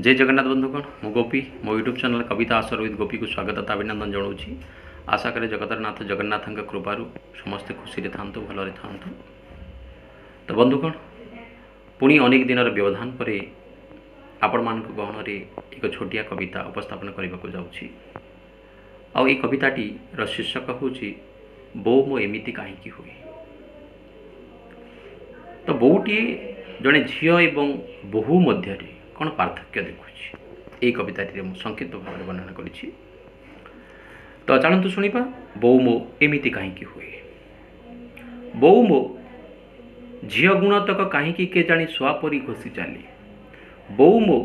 ଜୟ ଜଗନ୍ନାଥ ବନ୍ଧୁଗଣ, ମୁଁ ଗୋପୀ। ମୋ ୟୁଟ୍ୟୁବ୍ ଚ୍ୟାନେଲ୍ କବିତା ଆସର ୱିଥ୍ ଗୋପୀକୁ ସ୍ୱାଗତ ତଥା ଅଭିନନ୍ଦନ ଜଣାଉଛି। ଆଶା କରେ ଜଗତର ନାଥ ଜଗନ୍ନାଥଙ୍କ କୃପାରୁ ସମସ୍ତେ ଖୁସିରେ ଥାଆନ୍ତୁ, ଭଲରେ ଥାଆନ୍ତୁ। ତ ବନ୍ଧୁଗଣ, ପୁଣି ଅନେକ ଦିନର ବ୍ୟବଧାନ ପରେ ଆପଣମାନଙ୍କ ଗହଣରେ ଏକ ଛୋଟିଆ କବିତା ଉପସ୍ଥାପନ କରିବାକୁ ଯାଉଛି। ଆଉ ଏଇ କବିତାଟିର ଶୀର୍ଷକ ହେଉଛି ବୋଉ ମୋ ଏମିତି କାହିଁକି ହୁଏ। ତ ବୋଉଟିଏ ଜଣେ ଝିଅ ଏବଂ ବୋହୂ ମଧ୍ୟରେ କ'ଣ ପାର୍ଥକ୍ୟ ଦେଖୁଛି, ଏଇ କବିତାଟିରେ ମୁଁ ସଂକ୍ଷିପ୍ତ ଭାବରେ ବର୍ଣ୍ଣନା କରିଛି। ତ ଚାଲନ୍ତୁ ଶୁଣିବା ବୋଉ ମୋ ଏମିତି କାହିଁକି ହୁଏ। ବୋଉ ମୋ ଝିଅ ଗୁଣତକ କାହିଁକି କେଜାଣି ଶୁଆ ପରି ଘୋଷି ଚାଲେ। ବୋଉ ମୋ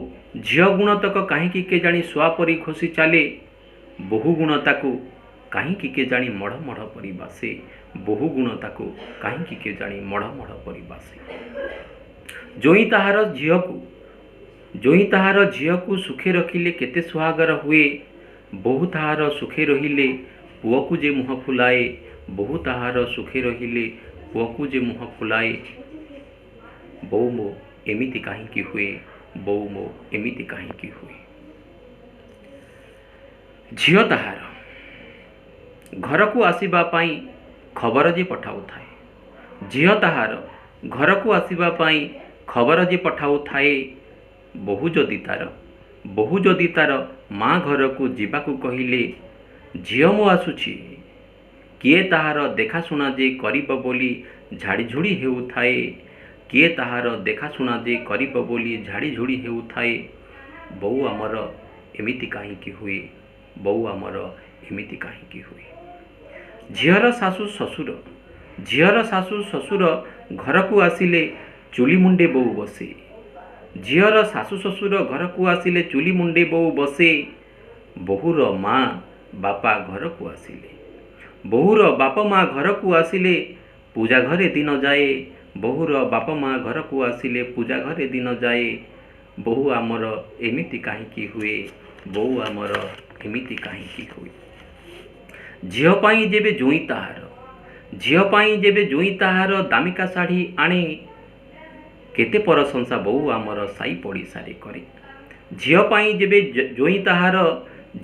ଝିଅ ଗୁଣତକ କାହିଁକି କେଜାଣି ଶୁଆ ପରି ଘୋଷି ଚାଲେ। ବୋହୂ ଗୁଣ ତାକୁ କାହିଁକି କେଜାଣି ମଢ଼ ମଢ଼ ପରି ବାସେ। ବୋହୂ ଗୁଣ ତାକୁ କାହିଁକି କେଜାଣି ମଢ଼ ମଢ଼ ପରି ବାସେ। ଜୋଇଁ ତାହାର ଝିଅକୁ ଜୋଇଁ ତାହାର ଝିଅକୁ ସୁଖେ ରଖିଲେ କେତେ ସୁହାଗର ହୁଏ। ବୋହୂ ତାହାର ସୁଖେ ରହିଲେ ପୁଅକୁ ଯେ ମୁହଁ ଫୁଲାଏ। ବୋହୂ ତାହାର ସୁଖେ ରହିଲେ ପୁଅକୁ ଯେ ମୁହଁ ଫୁଲାଏ। ବୋଉ ମୋ ଏମିତି କାହିଁକି ହୁଏ। ବୋଉ ମୋ ଏମିତି କାହିଁକି ହୁଏ। ଝିଅ ତାହାର ଘରକୁ ଆସିବା ପାଇଁ ଖବର ଯେ ପଠାଉଥାଏ। ଝିଅ ତାହାର ଘରକୁ ଆସିବା ପାଇଁ ଖବର ଯେ ପଠାଉଥାଏ। ବୋହୂ ଯଦି ତାର ବୋହୂ ଯଦି ତାର ମା ଘରକୁ ଯିବାକୁ କହିଲେ ଝିଅ ମୁଁ ଆସୁଛି, କିଏ ତାହାର ଦେଖାଶୁଣା ଯେ କରିବ ବୋଲି ଝାଡ଼ିଝୁଡ଼ି ହେଉଥାଏ। କିଏ ତାହାର ଦେଖାଶୁଣା ଯେ କରିବ ବୋଲି ଝାଡ଼ିଝୁଡ଼ି ହେଉଥାଏ। ବୋଉ ଆମର ଏମିତି କାହିଁକି ହୁଏ। ବୋଉ ଆମର ଏମିତି କାହିଁକି ହୁଏ। ଝିଅର ଶାଶୁ ଶ୍ୱଶୁର ଝିଅର ଶାଶୁ ଶ୍ୱଶୁର ଘରକୁ ଆସିଲେ ଚୁଲି ମୁଣ୍ଡେ ବୋଉ ବସେ। ଝିଅର ଶାଶୁ ଶ୍ୱଶୁର ଘରକୁ ଆସିଲେ ଚୁଲି ମୁଣ୍ଡେ ବୋଉ ବସେ। ବୋହୂର ମା ବାପା ଘରକୁ ଆସିଲେ ବୋହୂର ବାପ ମା ଘରକୁ ଆସିଲେ ପୂଜା ଘରେ ଦିନ ଯାଏ। ବୋହୂର ବାପ ମା ଘରକୁ ଆସିଲେ ପୂଜା ଘରେ ଦିନ ଯାଏ। ବୋହୂ ଆମର ଏମିତି କାହିଁକି ହୁଏ। ବୋଉ ଆମର ଏମିତି କାହିଁକି ହୁଏ। ଝିଅ ପାଇଁ ଯେବେ ଜୋଇଁ ତାହାର ଝିଅ ପାଇଁ ଯେବେ ଜୋଇଁ ତାହାର ଦାମିକା ଶାଢ଼ୀ ଆଣେ, କେତେ ପ୍ରଶଂସା ବୋଉ ଆମର ସାଇ ପଡ଼ିଶାରେ କରେ। ଝିଅ ପାଇଁ ଯେବେ ଜୋଇଁ ତାହାର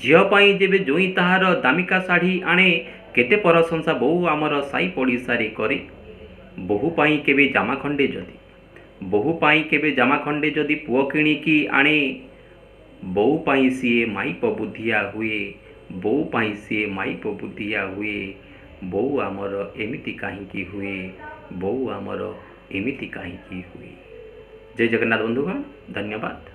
ଝିଅ ପାଇଁ ଯେବେ ଜୋଇଁ ତାହାର ଦାମିକା ଶାଢ଼ୀ ଆଣେ, କେତେ ପ୍ରଶଂସା ବୋଉ ଆମର ସାଇ ପଡ଼ିଶାରେ କରେ। ବୋହୂ ପାଇଁ କେବେ ଜାମା ଖଣ୍ଡେ ଯଦି ବୋହୂ ପାଇଁ କେବେ ଜାମା ଖଣ୍ଡେ ଯଦି ପୁଅ କିଣିକି ଆଣେ, ବୋଉ ପାଇଁ ସିଏ ମାଇପ ବୁଦ୍ଧିଆ ହୁଏ। ବୋଉ ପାଇଁ ସିଏ ମାଇପ ବୁଦ୍ଧିଆ ହୁଏ। ବୋଉ ଆମର ଏମିତି କାହିଁକି ହୁଏ। ବୋଉ ଆମର ଏମିତି କାହିଁକି ହୁଏ। ଜୟ ଜଗନ୍ନାଥ ବନ୍ଧୁଗଣ, ଧନ୍ୟବାଦ।